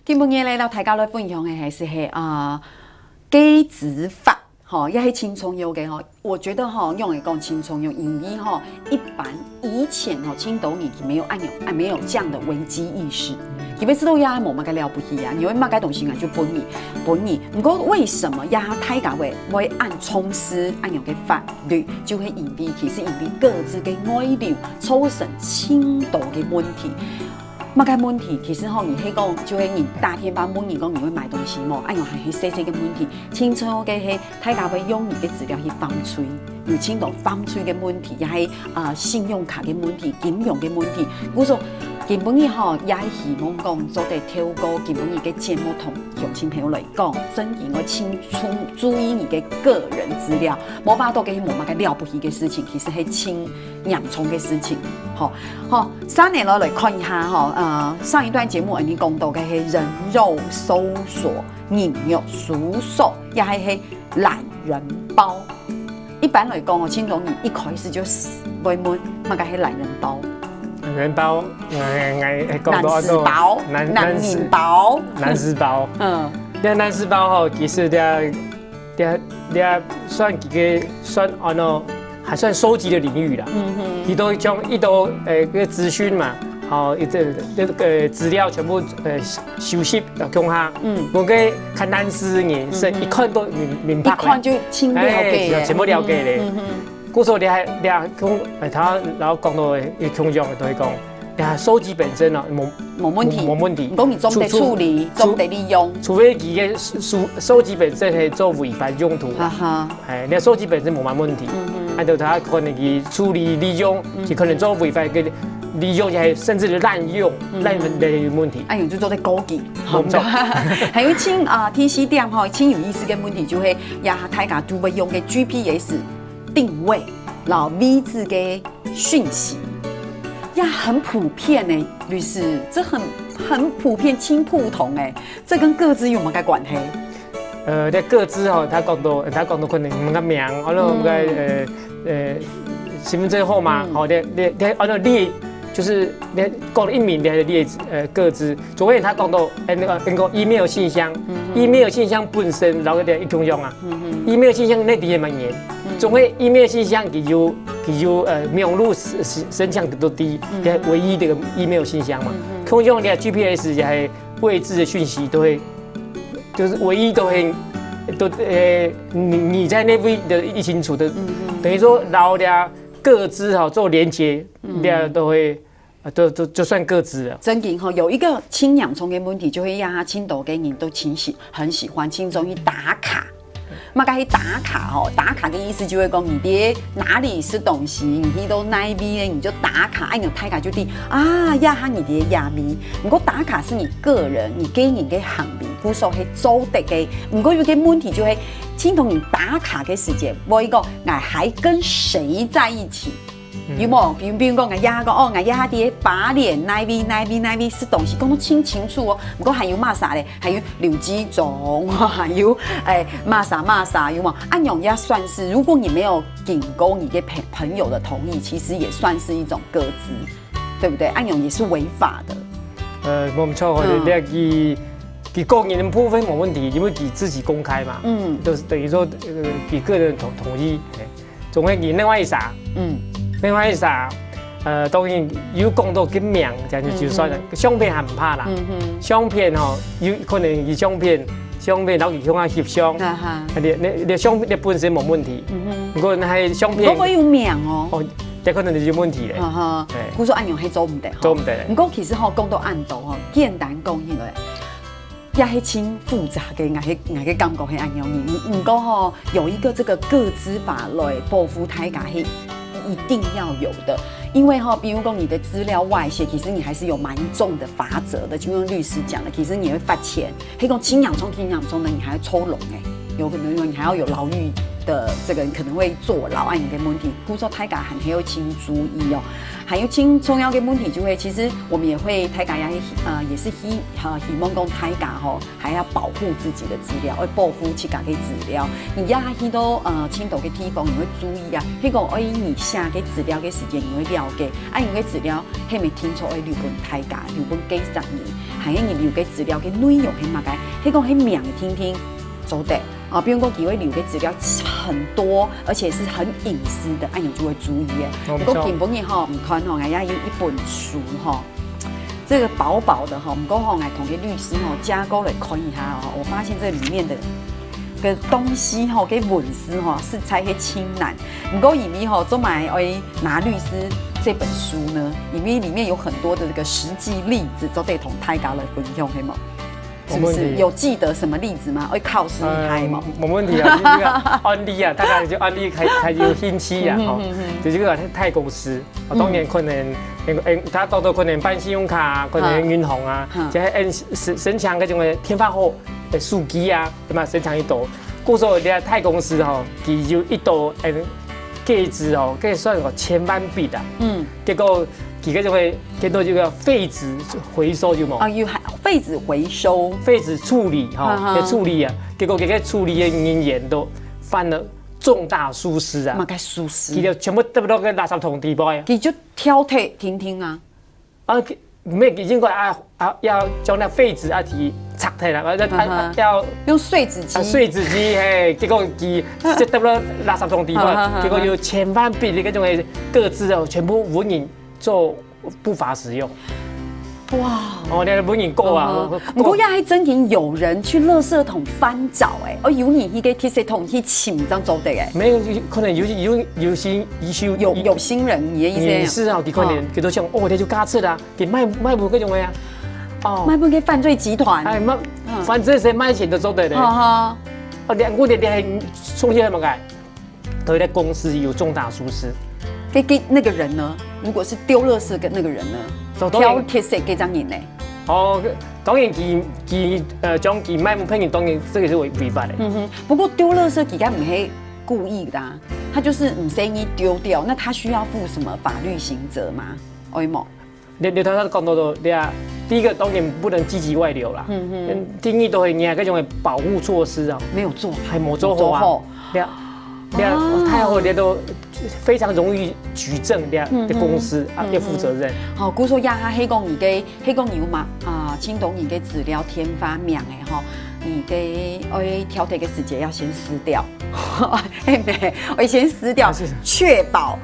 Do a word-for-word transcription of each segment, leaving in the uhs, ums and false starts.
今晡日呢，摎大家來分享个還係係啊，個資法，吼，也係盡重要个吼。我覺得吼，用來講盡重要，因為吼，一般以前吼，盡多人佢沒有恁樣，啊，沒有這樣的危機意識。佢會知道呀，無麼个了不起啊，你會麼个東西啊，就分你，分你。毋過為什麼呀，大家會，會恁重視恁樣个法律，就係因為其實因為各自个外流，造成盡多个問題。 麼个問題？其實吼，你係講，就係人打電話問你講你會買東西無？哎喲，還係細細个問題。盡重要个係，大家會用你个資料去犯罪，有盡多犯罪个問題，也係啊信用卡个問題、金融个問題。故所，今晡日吼，也係希望講做得透過今晡日个節目同鄉親朋友來講，真正愛清楚注意你个個人資料，無辦法，該係無麼个了不起个事情，其實係盡 嚴重个事情。吼，好，接下來來看一下吼，呃，上一段節目𠊎等講到个係人肉搜索、人肉搜索，也係係懶人包。一般來講哦，盡多人一開始就會問，麼个係懶人包？懶人包，呃，呃，講到懶尸包、懶、懶尸、懶人包。懶尸包。嗯。這懶尸包吼，其實這 這、這算一個算安到還算收集的領域啦。嗯哼。佢都將一兜，呃，个資訊嘛，吼，一這、這個資料全部，呃，收集到共下。嗯。𠊎个看單詞呢，係一看都明、明白个。一看就盡了解了。哎，全部了解了。嗯哼。故所你還、你還講，呃，頭先講到个共樣个東西講， 呀，收集本身啊，無、無問題。無、無問題。毋過你做毋得處理，除、除、做毋得利用。除非佢个收、收、收集本身係做違法用途啦。哈哈。哎，你收集本身無麼問題。嗯哼。啊，就佢可能佢處理利用，嗯。佢可能做違法个利用，也甚至是濫用，嗯哼。濫用的問題。哎喲，就做得高級。無錯。還有盡，啊，第四點吼，盡有意思个問題就係，呀，大家都會用个G P S定位，然後位置个 訊息，也很普遍呢，律師，這很、很普遍，盡普通欸，這跟個資有麼个關係？呃，這個資吼，佢講到、佢講到可能你个名，或者你个，嗯。呃、呃，身份證號碼，嗯。吼，你、你、你，或者你，就是你講一名你个，呃，個資， 除非佢講到，呃，該個、該個email信箱，嗯哼。Email信箱本身，然後佢一共樣啊。嗯哼。Email信箱內底也蠻嚴，嗯。總係email信箱佢有、佢有，呃，網路申、申、申請都低，嗯哼。佢唯一个email信箱嘛。嗯哼。通常你个G P S也係位置的訊息都會，就是唯一都會、都、呃，你、你在那位的一清楚的，嗯哼。等於說，然後呢，個資吼做連接，嗯。你都會 啊，就、就、就算個資啊。正經吼，有一個盡嚴重个問題，就係這下盡多个人都盡喜、很喜歡盡中意打卡。麼个係打卡吼？打卡个意思就係講，你在哪裡食東西，你去到哪位咧，你就打卡，恁樣大家就知啊，這下你在這位。毋過打卡係你個人、你個人个行為，故所係做得个。毋過有個問題就係，盡多人打卡个時節，會講，𠊎還跟誰在一起？ 嗯。有無？比如、比如講，𠊎這下講，哦，𠊎這下在花蓮哪位、哪位、哪位食東西，講到盡清楚哦。毋過還有麼儕咧？還有劉志忠，還有，欸，麼儕麼儕，有無？恁樣也算是，如果你沒有經過你的朋、朋友的同意，其實也算是一種個資，對不對？恁樣也是違法的。呃，無錯，嗯。你、你、佢、佢個人的部分無問題，因為佢自己公開嘛。嗯。就是等於說，呃，佢個人同、同意，欸。 總係佢另外一儕，嗯。另外一儕，呃，當然有講到个名，這樣就、就算了。嗯哼。相片還毋怕啦。嗯哼。相片吼，有可能佢相片、相片，然後佢向下翕相，啊哈。你、你、你相片你本身無問題。嗯哼。毋過該相片，毋過會有名哦。哦，這可能就有問題咧。啊哈。對。故所恁樣係做毋得吼。做毋得。毋過其實吼，講到恁多吼，簡單講起來， 也係盡複雜个，𠊎个、𠊎个感覺係恁樣。你、你、毋過吼，有一個這個個資法來保護大家係一定要有的。因為吼，比如講你的資料外洩，其實你還是有蠻重的罰則的。就像律師講的，其實你會罰錢，係講盡嚴重、盡嚴重的，你還要坐牢欸，有可能你還要有牢獄的这个可能会坐牢啊，个问题，故所大家还很有请注意哦。还有请重要的问题就会，其实我们也会大家也呃也是希呃希望讲大家吼，还要保护自己的资料，要保护自家的资料。你要去到呃青岛的地方，你会注意啊，譬如讲，哎，你下个资料的时间，你会了解，啊，你的资料还没听说，哎，留分大家，留分几十年，还有你留个资料的内容是么个，譬如讲，那名听听，做得。 啊，比如讲，佢會留个资料很多，而且是很隐私的，恁樣就會注意个。哦不過今晡日吼，你看吼，𠊎也有一本书吼，这个薄薄的吼，不過吼，𠊎同个律師吼，加工来看一下哦，我發現这里面的个东西吼，个文字吼，是在个清难。不過因為吼，做麼个愛拿律師这本书呢？因为里面有很多的这个实际例子，做得同大家来分享，係無？ 是不是？没问题。有记得什么例子吗？会考试厉害吗？嗯，没问题啊，就是这个案例啊，大概就案例开开有兴趣啊，吼，就是个太公司，啊，当然可能，嗯，他到时候可能办信用卡啊，可能银行啊，这些申申请个种个电话号的手机啊，对吧？申请一多，故所你看太公司吼，佢有一多嗯，个资哦，可以算个千万笔啊，嗯，结果佢个就会见到这个废纸回收有无？啊，有还废纸回收，废纸处理哈，个处理啊，结果这个处理的人员都犯了重大疏失啊，嘛个疏失，佢就全部丢到个垃圾桶底背啊。佢就挑剔听听啊。啊，没有，应该啊啊，要将那废纸啊提拆开来，啊啊要用碎纸机，啊碎纸机嘿，结果佢就丢到垃圾桶底背，结果有千万笔的那种个字哦，全部无影做 不法使用。哇！哦，你还不能够啊！不过也还真正有人去垃圾桶翻找哎，哦，有人去个垃圾桶去请，这样做得哎。没有，可能有有有心一修有有心人，你的意思？是啊，你可能觉得像哦，那就假设啦，给卖卖不各种的呀，哦，卖不给犯罪集团，哎卖，反正谁卖钱都做得的，哈哈，哦，两个人你还出现什么个？ 都在公司有重大疏失。给给那个人呢？如果是丢垃圾的那个人呢？挑铁色给张人呢？哦，当然佢佢呃，将佢卖不骗人，当然这个是违违法的。嗯哼，不过丢垃圾佢该不是故意的啊，他就是唔小心丢掉，那他需要负什么法律刑责吗？O M？你你刚刚讲到说，对啊，第一个当然不能积极外流啦。嗯嗯，定义都会你那种保护措施啊，没有做，还没做好啊。对啊，对啊，太好的都非常容易举证的的公司啊，要负责任。好，故所呀，哈，黑讲你个黑讲你有嘛啊，青岛你个资料填发名的吼，你个爱挑剔个时节要先撕掉，嘿没？我先撕掉，确保。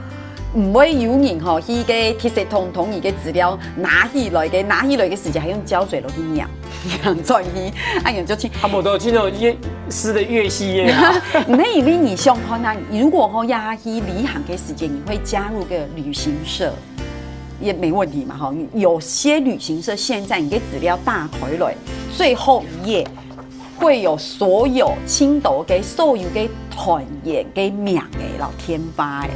毋会有人吼，去个铁色桶同你个资料拿起来个，拿起来个时节还用胶水落去染，染转去，哎呀，就去。啊，我都去那种越撕的越细越好。那因为你想看啊，如果吼要去旅行个时节，你会加入个旅行社，也没问题嘛吼。有些旅行社现在你个资料打开来，最后一页 会有所有青岛个所有个团员个名个，然后电话个。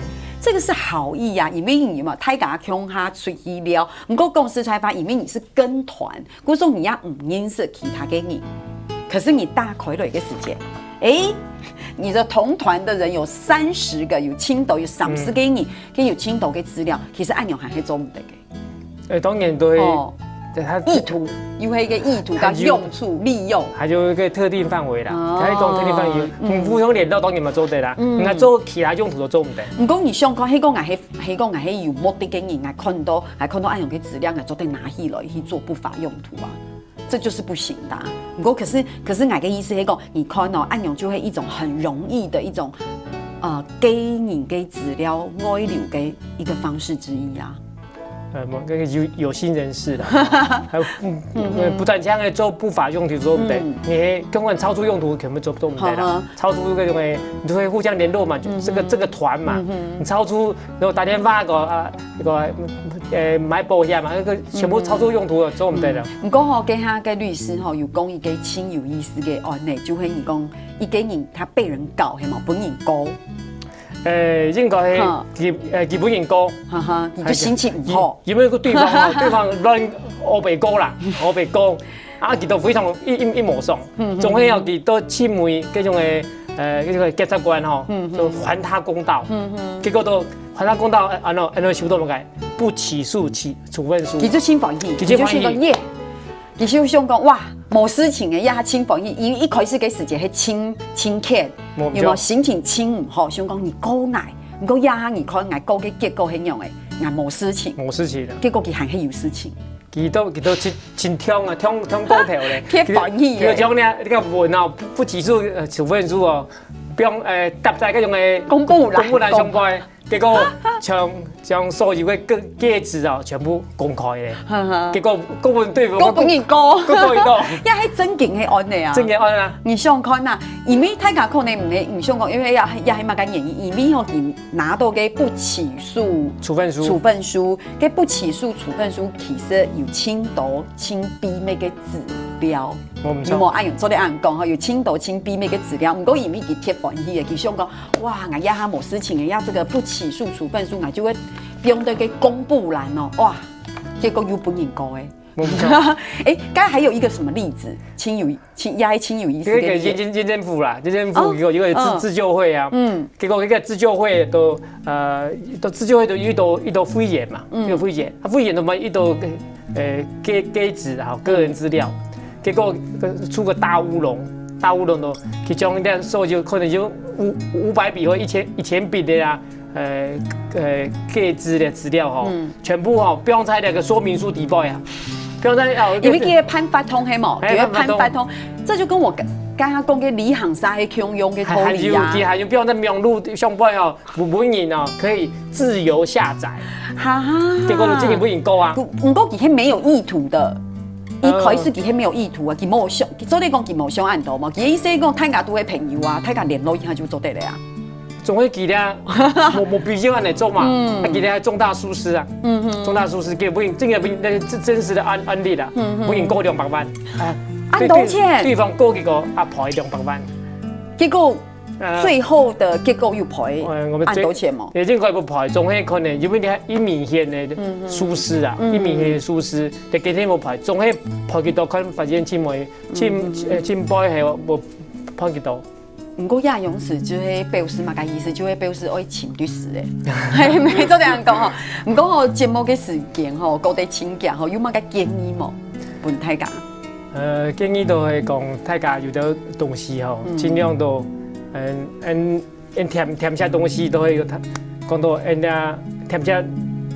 这个是好意呀，因为你嘛，大家共下出去了。不过公司才发，因为你是跟团，故所你也唔认识其他个人。可是你打开了一个时间，哎，你的同团的人有三十个，有青岛有三十个人，可以有青岛个资料，其实恁样还是做唔得个。 呃，当然都会，哦对他意图，有一个意图跟用处利用。还有一个特定范围啦，哦他一种特定范围，嗯嗯，互相联络当然嘛做得啦，嗯那做其他用途都做不得。毋过你想看，迄个人，迄迄个人，迄有目的个人，还看到，还看到恁样个资料，还做得拿起来去做不法用途啊，这就是不行的啊。毋过可是，可是我个意思，迄个你看哦，恁样就会一种很容易的一种，呃，给人个资料外流个一个方式之一啊。呃，某个有有心人士啦，还有嗯，不但这样做不法用途做不得，嗯你还根本超出用途全部做做不得啦好啊，超出这个东西，你就会互相联络嘛，就这个这个团嘛，你超出然后打电话个啊，那个呃买保险嘛，那个全部超出用途了，做不得了。毋过吼，今下个律师吼有讲一个真有意思个案例，就係你讲一个人他被人告，系嘛，本人告，呃，应该哈基呃基本人高，哈哈，你就心情毋好。因为个对方哦，对方乱欧北高啦，欧北高，啊，佢都非常一一一模上，总系要佢都亲密这种的呃，這个檢察官吼，嗯，就還他公道。嗯，結果都還他公道，呃，安怎，安怎收到麼个？不起訴起處分書。其實真歡喜，其實歡喜。其實真歡喜。其實想講，哇，無事情个，也真歡喜，因為一開始个時節係真，真氣，有無？心情真毋好，想講你告𠊎，毋過這下你看𠊎告个結果係仰个，𠊎無事情。無事情啊。結果佢還係有事情。佢都，佢都真，真暢啊，暢，暢過頭咧。別歡喜耶。佢，佢就將你，你个文哦，不，不起訴，呃，處分書哦，放，呃，搭在該種个公布欄，公布欄上背。結果將，將所有个个，个資料全部公開咧。呵呵。結果，結果對方，結果分人告。結果分人告。也係正經个案例啊。正經案啊。你想看啊，因為大家可能毋係，毋想講，因為也，也係麼个原因，因為吼，佢拿到个不起訴處分書。處分書，个不起訴處分書其實有真多真秘密个資料。我毋知。你無恁樣，做得恁樣講吼，有真多真秘密个資料。毋過因為佢別歡喜个，佢想講，哇，𠊎這下無事情个，這个不起訴處分書，𠊎就會放到个公布欄哦，哇，結果又分人告个。我毋知。誒，剛才還有一個什麼例子？真有，真，也還真有意思个例子。這個驗，驗，驗政府啦，驗政府有一個，哦，有一個自，嗯，自救會啊。嗯。結果那個自救會都，呃，都自救會都遇到，遇到肺炎嘛，嗯，遇到肺炎，啊，肺炎的嘛，遇到，呃，个，个資哈，個人資料，結果，呃，出個大烏龍，大烏龍咯，其中一點數就可能有五，五百筆或一千，一千筆个啊，呃，呃，个資的資料吼，嗯。全部吼，放在那個說明書底背啊，放在，哦，因為佢个判罰通係無，哎，佢个判罰通，判罰通。這就跟我剛，剛剛講个旅行社係共樣个道理啊。還，還有，佢還有放在網路上背哦， 分，分人哦，可以自由下載。哈哈。結果呢，這個分人告啊。毋，毋過佢係沒有意圖的，一開始佢係沒有意圖啊，佢無想，佢做得講佢無想恁多嘛，佢意思講大家都係朋友啊，大家聯絡一下就做得了啊。總會記得啊，無，無必要恁樣做嘛，嗯。啊，記得還重大疏失啊，嗯哼。重大疏失，結果分人，這個分人，那是真，真實的案，案例啦，嗯哼。分人告兩百萬，啊，恁多錢？對，對，對方告結果啊，賠兩百萬。結果 呃，最後的結果有賠，呃，我們最，恁多錢無？也應該不賠，總係可能因為你還一明顯的疏失啊，嗯，嗯。一明顯的疏失，就今天無賠，總係賠幾多，看法院審判，審，嗯，嗯，嗯。呃，審判係無判幾多。毋過這樣子就係表示麼个意思？就係表示愛請律師誒。係，無錯，恁樣講吼。毋過吼，節目个時間吼，過得真遽吼，有麼个建議無？分大家。 呃，建議都係講，大家有兜東西吼，嗯。盡量都，嗯，嗯，嗯，填，填寫東西都會有，講到，嗯，呀，填寫，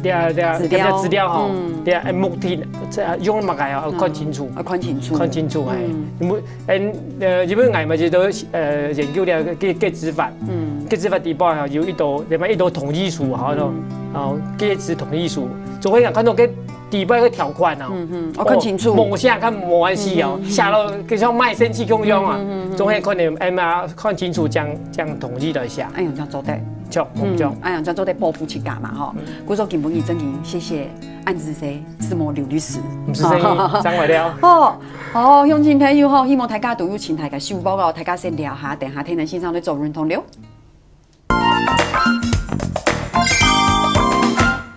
呀，呀，資料。填寫資料吼，嗯。呀，嗯，目的，這用麼个啊，嗯。看清楚。要看清楚。看清楚，哎。嗯。因為，嗯，呃，因為𠊎嘛，就都，呃，研究了个，个執法。嗯。个執法底背吼，有一兜，有沒有一兜同意書，吼，嗯。哦，个執同意書，總會講看到个 底背个條款啊，嗯哼，要看清楚。哦，某些看無關係哦，嗯哼。寫到就像賣身契共樣啊，嗯哼，嗯哼。總係可能，哎嘛，看清楚，這樣，這樣同意了一下。哎喲，這樣做得。像，嗯，像。哎呀，這樣做得保護自家嘛，吼。嗯。故所今晡日正經，謝謝恁仔細，是無劉律師。毋使客氣，張偉了。哦，哦，鄉親朋友吼，希望大家都有請大家收穫哦，大家先尞下，等下天天線上再做運動了。